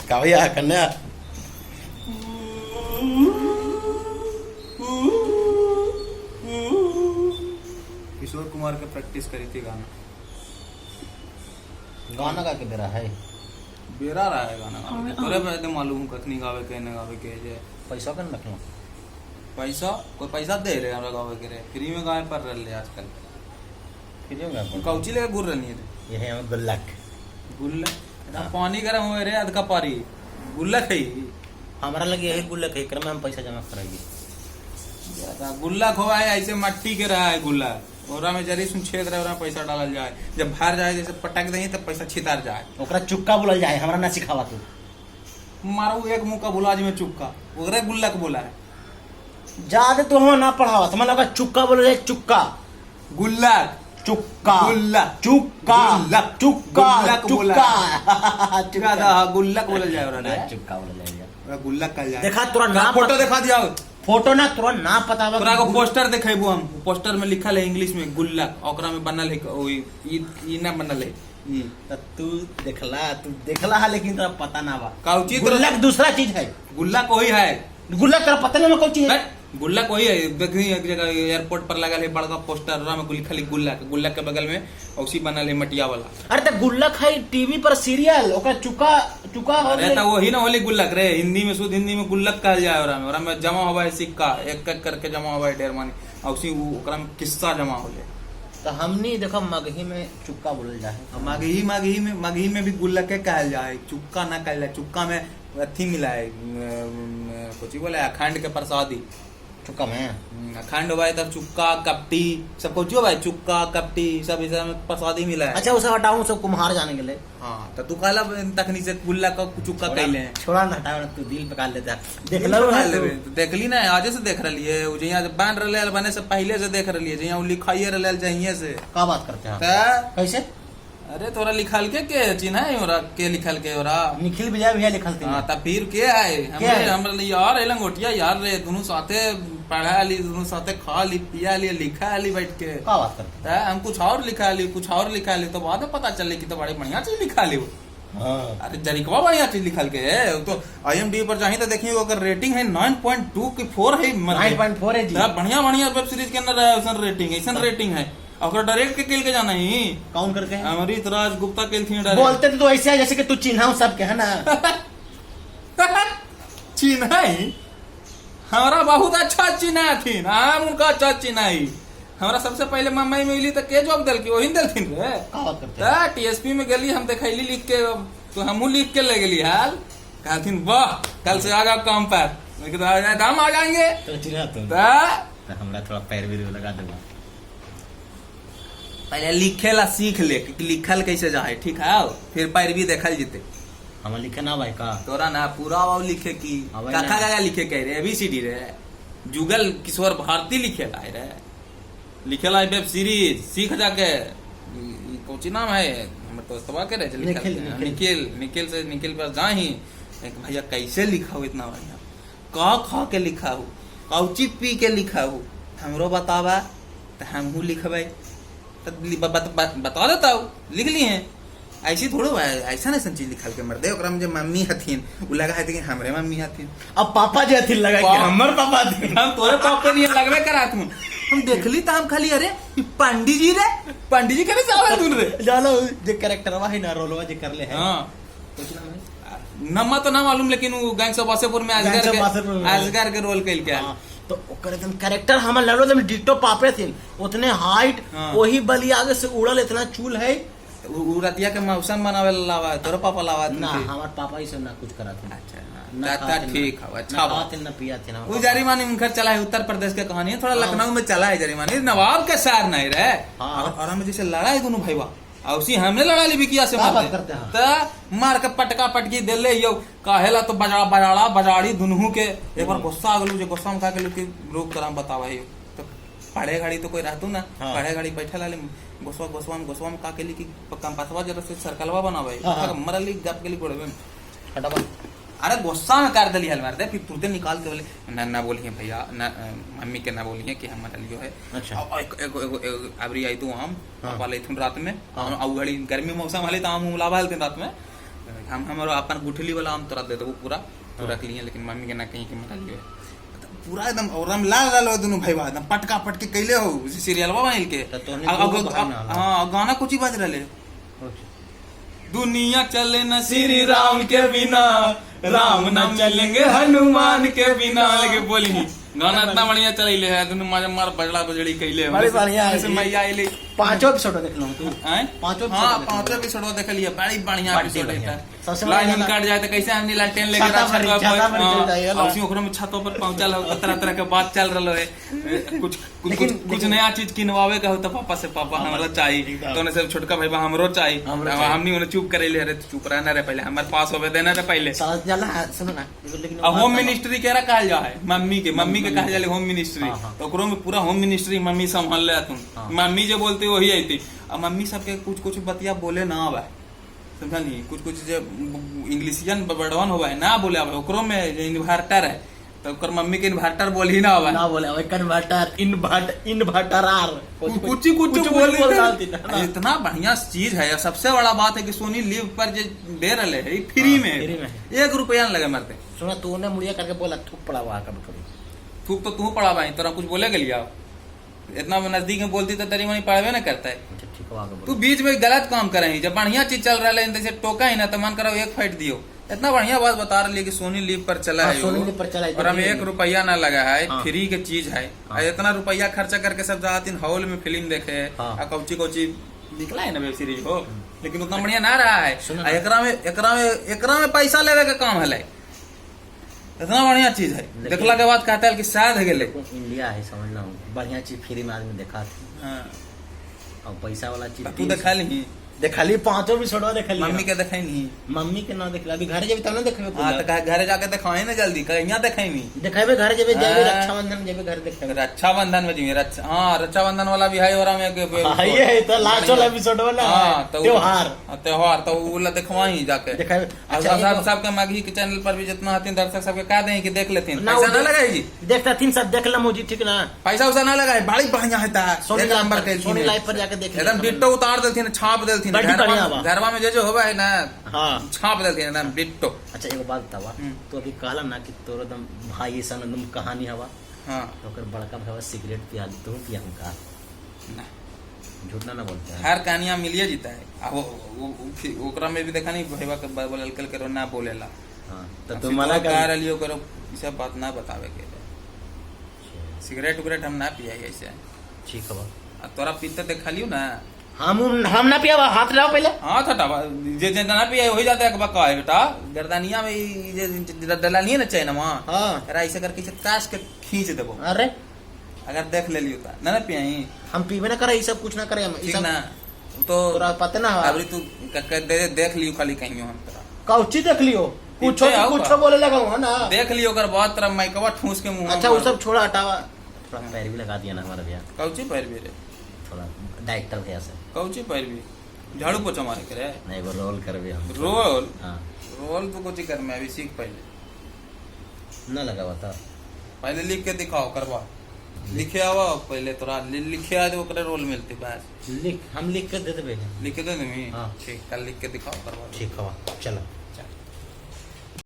का भैया कन्या किशोर कुमार के प्रैक्टिस करी थी गाना। गाना गा के बेरा है। बेरा रहा है गाना गावे के। तोरे पहले मालूम कखनी गावे के न गावे के जे। पैसा कन रखलो? पैसा कोई पैसा दे रहे हमरा गावे के रे, फ्री में गावे पर रहले आजकल। फ्री में गावे? कौची लेके घूर रहनी है? ये है हमर गुल्लक। गुल्लक पानी गरम होए रे अधका पारी गुल्लक है। हमरा लगे यही गुल्लक है, एकरा में हम पैसा जमा कराइए। ज्यादा गुल्लक होवा है ऐसे मट्टी के रहा है गुल्लक, ओरा में जरी सुन छेद रहे ओरा में पैसा डालल जाए, जब भर जाए जैसे पटक दही तब पैसा छितार जाए। ओकरा चुक्का बोलल जाए, हमरा ना सिखावा तू। मारू एक मुंह का बोला आज में चुक्का, ओकरे गुल्लक बोला है। ज्यादा तो हम ना पढ़ावा, समझ लगा चुक्का बोलल जाए, चुक्का। गुल्लक चुक्का गुल्लक चुक्का गुल्लक चुक्का गुल्लक बोला चुक्का चुक्का दा गुल्लक बोलल जाए ओरा ना रे। चुक्का बोलल जाए। ओरा गुल्लक कहल जाए। देखा तोरा ना फोटो देखा दिया। फोटो ना तोरा ना पता बा। तोरा को पोस्टर देखेबू हम, पोस्टर में लिखल है इंग्लिश में गुल्लक, ओकरा में बनल है ओई ई ई ना बनल है ई। त तू देखला, तू देखला है लेकिन तोरा पता ना बा। काउची तोरा गुल्लक दूसरा चीज है। गुल्लक वही है। गुल्लक तोरा पता नहीं कौन चीज है। बट गुल्लक वही है। देखी एक जगह एयरपोर्ट पर लगल है बड़का पोस्टर, ओकरा में लिखल है गुल्लक, गुल्लक के बगल में औसी बनल है मटिया वाला। अरे त गुल्लक है टीवी पर सीरियल, ओकरा चुका चुका हो अरे त वही ना होली गुल्लक रे, हिंदी में शुद्ध हिंदी में गुल्लक कहल जाए। ओकरा में ओकरा में जमा होवा है सिक्का, एक एक करके जमा होवा है ढेर मानी, औसी ओकरा में किस्सा जमा होले। तो हमनी देखो मगही में चुक्का बोलल जाए। मगही मगही में मगही में भी गुल्लक के कहल जाए, चुक्का ना कहल जाए। चुक्का में अथी मिला है, कुछ बोले अखंड के प्रसादी। चुक्का में अखंड हुआ है तब चुक्का कपटी सब कुछ हुआ है, चुक्का कपटी सब इस में प्रसादी मिला है। अच्छा उसे हटाऊं सब कुम्हार जाने के लिए। हाँ तो तू कहला तखनी से गुल्लक का चुक्का कहले हैं। छोड़ा ना हटाओ ना, तू दिल पे काट लेता है। देख दिल लो पे है काट तू। लेबे। तो देखली ना आजे से देख रही है, उ जहिया से बन रहले बने से पहले से देख रही है, जहिया उ लिखाइए रहले जहिया से। का बात करते हैं? त कैसे? अरे तोरा लिखल के चिन्ह है ओरा के लिखल के ओरा? निखिल विजय भैया लिखल थे। हाँ तब फिर के है? के है? हमरे लिए यार लंगोटिया यार रे, दोनों साथे पढ़ा ली, दोनों साथे खा ली पिया ली लिखा ली बैठ के। का बात करते? त हम कुछ और लिखा ली, कुछ और लिखा ली, तो बाद में पता चले कि तो बड़ी बढ़िया चीज लिखा ली वो। हाँ। अरे जरिकवा बढ़िया चीज लिखल के है तो IMDb पर जाही तो देखिए ओकर रेटिंग है 9.2 की 4 है, 9.4 है जी। बढ़िया बढ़िया वेब सीरीज के अंदर है ऐसा रेटिंग, ऐसा रेटिंग है। और डायरेक्ट के केल के जाना ही कौन करके है? अमृत राज गुप्ता के थी डायरेक्ट। बोलते तो ऐसे है जैसे कि तू चिन्हा सबके है ना। चिन्हा ही हमारा बहुत अच्छा चिन्हा थी, हम उनका अच्छा चिन्हा ही। हमरा सबसे पहले मुंबई में मिली तो के जॉब दिल की वही दिलथिन रे। का बात करते हैं? टीएसपी में गेली हम देखैली लिख के, तो हमहू लिख के ले गेली हाल, कहथिन वाह कल से आ जाओ काम पर, हम आ जाएंगे। तो चिन्हा तुम। तो हमरा थोड़ा पैर भी लगा देगा। पहले लिखे ला सीख ले कि लिखल कैसे जाए, ठीक है, फिर पैर भी देखल जीते। हम लिखे ना भाई का तोरा ना पूरा वाव लिखे की ना। कखा का लिखे कह रे एबीसीडी रे, जुगल किशोर भारती लिखे ला रे, लिखे ला वेब सीरीज सीख जाके। कौची नाम है हमर दोस्तवा के रे लिखल निखिल, के। निखिल। निखिल, निखिल से निखिल पास जाही एक भैया कैसे लिखा हो इतना बढ़िया, का खा के लिखा हो, कौची पी के लिखा हो, हमरो बतावा तो हमहू लिखबै। तो बता देता हूँ लिख लिए हैं। ऐसी थोड़ो है, ऐसा नहीं चीज लिखल के मर्दे, ओकरा में जे मम्मी हथिन उ लगा है कि हमरे मम्मी हथिन। अब पापा जे हथिन लगा कि हमर पापा हथिन। हम तोरे पापा नहीं लगबे करात हूं। हम देखली त हम खाली अरे ई पंडित जी रे, पंडित जी केने चावल दून रे। जानो जे कैरेक्टरवा है ना रोलवा जे करले है। हां कुछ नाम है? नम्मा तो ना मालूम, लेकिन वो गैंग्स ऑफ वासेपुर में गैंग्स असगर ऑफ के वासेपुर में। असगर के रोल कइल के। हाँ, तो ओकर एकदम कैरेक्टर हमर लगलो एकदम डिट्टो पापे थे, उतने हाइट, हाँ। वही बली आगे से उड़ल इतना चूल है। उ रतिया के मौसम बनावे ला लावा है, तोरे पापा लावा ना थे। हमार पापा ई सब ना कुछ करा थे। अच्छा, ना ता खाते, ठीक है, अच्छा ना बात। खाते, ना पिया थे ना। वो जरीमानी उनकर चला है उत्तर प्रदेश के कहानी है, थोड़ा हाँ। लखनऊ में चला है जरीमानी, नवाब के शहर नहीं रहे। हाँ। और हम जैसे लड़ाई दोनों भाईवा, और उसी हमने लड़ा ली बिकिया से का मार बात दे। करते हैं? त मार के पटका पटकी देले यो काहेला तो बजाड़ा बजाड़ा बजाड़ी दुनहु के। एक बार गुस्सा आ गेलू, जे गुस्सा में का गेलू कि रोक कर हम बतावा यो। तो पढ़े घड़ी तो कोई रहतू ना, हाँ। पढ़े घड़ी बैठल आले गुस्सा गुस्सा में गुस्सा में का केली कि कंपासवा जरा से सर्कलवा बनावे, हाँ, हाँ। मरली गप केली गोड़वे में। फटाफट। अरे गुस्सा में कर दली हल मार दे, फिर तुरंत निकाल के बोले ना ना बोलिए भैया ना, मम्मी के ना बोलिए कि हम मरलियो है। अच्छा। और एक, एक, एक, एक, अबरी आई तू आम, हाँ। पापा ले थुन रात में। हाँ। और घड़ी गर्मी मौसम हले तो आम उलावा हलथिन रात में। हम हमरो अपन गुठली वाला आम तोरा दे देबो पूरा, तू रख लिए, लेकिन मम्मी के ना कहीं के मरा लियो। पूरा एकदम और हम लाल लाल हो दोनों भाई एकदम पटका पटके कैले हो उसी सीरियलवा बनिल के। त तोहनी दूगो भाई ना हला। हाँ, गाना कुछ ही बज रहले, दुनिया चले न श्री राम के बिना, राम न चलेंगे हनुमान के बिना, लेके बोली गाना इतना बढ़िया चलैले है, दोनों मारे मार बजड़ा बजड़ी कैले है। बड़ी बढ़िया है। जैसे मैया आइली। पांचों एपिसोड देख लो तू। आँय? पांचों हाँ, एपिसोड पांचों एपिसोड देखलिए, बड़ी बढ़िया बड़ी एपिसोड बढ़िया। है। सबसे लाइन बढ़िया कट जाए तो कैसे हमनी लालटेन लेके छाता छत पर- पर छाता पर हाँ, चल जाइए ना। और उसी ओकरो में छतों पर पहुंचल हो, तरह तरह के बात चल रहलो है। कुछ कुछ लेकिन- कुछ लेकिन- नया चीज किनवावे का हो तो पापा से, पापा हमरा चाहिए, एकदम। तो उन्हें सब छोटका भाई बा हमरो चाहिए, हमरो चाहिए। हमनी उन्हें चुप करेले, अरे तू चुप रहना रे, पहले हमारे पास होवे देना रे पहले। साला जाला है, सुनो ना लेकिन अब होम मिनिस्ट्री केरा कहल जा है, मम्मी के कहल जाले होम मिनिस्ट्री। हाँ, हाँ। तो ओकरो में पूरा होम मिनिस्ट्री मम्मी संभाल ले तुम। हाँ। मम्मी जो बोलती वही आती। अब मम्मी सबके कुछ कुछ बतिया बोले ना आवे, समझा नहीं, कुछ कुछ जो इंग्लिशियन बड़वन होवे है ना बोले आवे, ओकरो में जो इन्वर्टर है तो ओकर मम्मी के इन्वर्टर बोल ही ना आवे, ना बोले ओए कन्वर्टर इन्वर्ट इन्वर्टर आर कुछ कुछ बोल बोल डालती ना। इतना बढ़िया चीज है। और सबसे बड़ा बात है कि सोनी लिव पर जो दे रहे है फ्री हाँ, में, फ्री में। 1 रुपया न लगे मरते। सुना तूने मुड़िया करके बोला थूक पड़ा हुआ कभी कभी। थूक तो तू पड़ा भाई, तोरा कुछ बोले के लिया इतना नजदीक में बोलती तो तेरी मनी पढ़वे ना करता है। अच्छा ठीक है आगे तू बीच में गलत काम करे ही, जब बढ़िया चीज चल रहा है जैसे टोका ही ना तो मन करो एक फाइट दियो। इतना बढ़िया बात बता रही है कि सोनी लिव पर चला हाँ, है सोनी वो। लिव पर चला है, और हमें 1 रुपया ना लगा है, हाँ। फ्री के चीज है। हाँ। और इतना रुपया खर्चा करके सब जाते हॉल में फिल्म देखे हाँ। आ कौची कौची निकला है ना वेब सीरीज हो, लेकिन उतना बढ़िया ना रहा है। सुनो आ ना। एकरा में एकरा में एकरा में पैसा लेवे के काम है, इतना बढ़िया चीज है। लेकिन- देखला के बाद कहता है कि शायद है गेले। इंडिया है समझना हूँ, बढ़िया चीज फ्री में आदमी देखा थी हाँ। और पैसा वाला चीज तू देखा ली देखा ली पांचों भी छोड़वा देखा ली मम्मी के देखा नहीं, मम्मी के ना देखला, अभी घर जेबे तब ना देखबे। हाँ तो कहे घरे जाके देखाई ना जल्दी, कहे यहाँ देखाई नहीं देखेबे घर जेबे, जेबे हाँ। रक्षाबंधन जेबे घर देखेबे। रक्षाबंधन में जी रक्षा, हाँ रक्षाबंधन वाला भी है और हम एक हाँ, ये है तो लास्ट वाला एपिसोड वाला हाँ है, तो त्योहार हाँ, त्योहार तो वो वाला देखवाई जाके देखेबे। अच्छा अच्छा सब एगो- सबके मगही के चैनल पर भी जितना हथिन दर्शक सबके कह दें कि देख लेथिन, ना, पैसा वो ना लगाई जी, देखता तीन सब देख लमो जी ठीक ना, पैसा उसा ना लगाए, बड़ी बढ़िया है ता सोनी एक लाइव नंबर पर- के सोनी लाइव पर जाके देख एकदम लेथिन। डिट्टो उतार देलथिन, छाप देलथिन, बड़ी घरवा बढ़िया बा। घरवा में जो जो होबे है ना हाँ छाप देलथिन एकदम डिट्टो। अच्छा एगो बात बतावा, तो अभी कहला ना कि तोर एकदम भाई ऐसा एकदम कहानी हवा, हाँ तो ओकर बड़का भाई सिगरेट पिया तू पिया का ना झूठ ना ना बोलते हैं। हर कहानियां मिलिए जीता है। आ वो ओकरा में भी देखा नहीं भईवा के बोलल कल करो ना बोलेला। हाँ तो अब तुम मना कह कर रही हो करो ई सब बात ना बतावे के, सिगरेट उगरेट हम ना पिया ऐसे। ठीक है आ तोरा पीते देखा लियो ना, हम ना पिया हाथ लाओ पहले। हाँ थटा जे जे ना पिया वही जाते है बका है बेटा गर्दनिया में ई जे दलाली है ना चैनमा, हाँ अरे ऐसे करके इसे कास के खींच देबो अरे अगर देख ले लियो ता ना ना पियाई हम पीबे ना करे ई सब कुछ ना करे हम ई ठीक सब ना तो तोरा पता ना अबरी तू दे देख लियो खाली कहियो हम तोरा कौची देख लियो कुछो पीते आओ कुछो का। बोले लगा हूं ना। देख लियो ओकर बाद तोरा माइकवा ठूस के मुंह अच्छा वो सब छोड़ा हटावा, थोड़ा पैर भी लगा दिया ना हमारा भैया, कौची पैर भी रे थोड़ा डायरेक्टर भैया से कौची पैर भी झाड़ू पोछा मारे के रे नहीं वो रोल कर भी हम। रोल हाँ रोल तो कुछ कर मैं अभी सीख पहले ना लगा बता पहले लिख के दिखाओ करवा लिखे आवा पहले तोरा लिखे आ दे ओकरे रोल मिलते बस लिख हम लिख के दे देबे लिख के दे देमी हाँ। ठीक कल लिख के दिखाओ करवा ठीक हवा चलो।